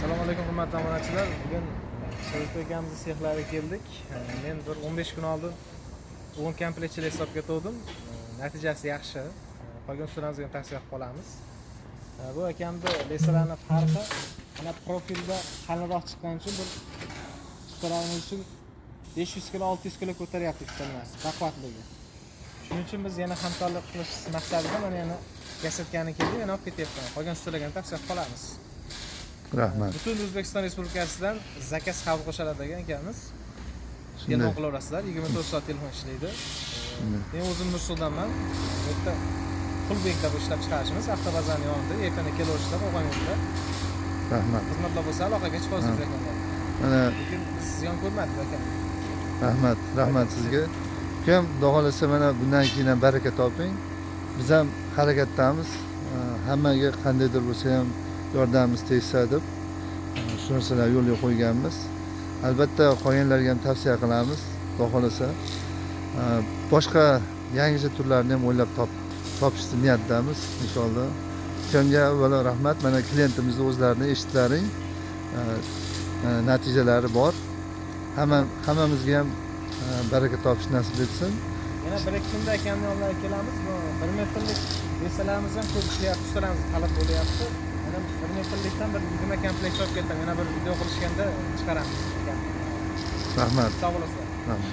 Assalomu alaykum, hurmatli obunachilar. Bugun Sodiq akamizni sexlariga keldik. Men bir 15 kun oldin 10 komplektchilik hisobga to'ldim. Natijasi yaxshi. Qolgan ustalarimizga ham tavsiya qilib qolamiz. Bu akamni леса larni farqi mana profilda qalinroq chiqqani uchun bir ustalarimiz uchun 500 kilo, 600 kilo ko'taryapti ikkita nimasi, baquvvatligi. Shuning uchun biz yana hamkorlik qilish maqsadida mana yana gazetkani keldik, yana olib ketyapman. Qolgan ustalarga ham tavsiya qilib qolamiz. Rahmat. Butun O'zbekiston Respublikasidan заказ qabul qilishadi degan akamiz. Telefon qilaverasizlar, 24 soat telefon ishlaydi. Men o'zim Nursultonman. Bu yerda Pulbankda bu ishlab chiqarishimiz avtobazani yonida, ertaga kelaverishlar, o'g'on. Rahmat. Xizmatlar bo'lsa, aloqaga chiqasiz akamlar. Mana Lekin biz ziyon ko'rmadik, akam. Rahmat, rahmat sizga. Ukam, xudo xohlasa, mana bundan keyin ham baraka toping. Biz ham harakatdamiz. Hammaga qandaydir bo'lsa ham yordamimiz tegsa deb shu narsalarni yo'lga qo'yganmiz. Albatta, qolganlarga ham tavsiya qilamiz, xudo xohlasa. Boshqa yangicha turlarni ham o'ylab topishni niyatdamiz, inshaalloh. Ukamga avvalo rahmat. Mana klientimizni o'zlarini eshitlaring. Natijalari bor. Hammamizga ham baraka topish nasib etsin. Yana bir ikki kunda akamni yonlariga kelamiz. Bu 1 metrlik леса larimiz ham ko'p ishlayapti, ustalarimiz talab bo'lyapti. Mana 1 metrlikdan bir 20 komplekt olib ketaman. Yana bir video qilishganda chiqaramiz, akam. Rahmat. Sog' bo'lasizlar. Rahmat.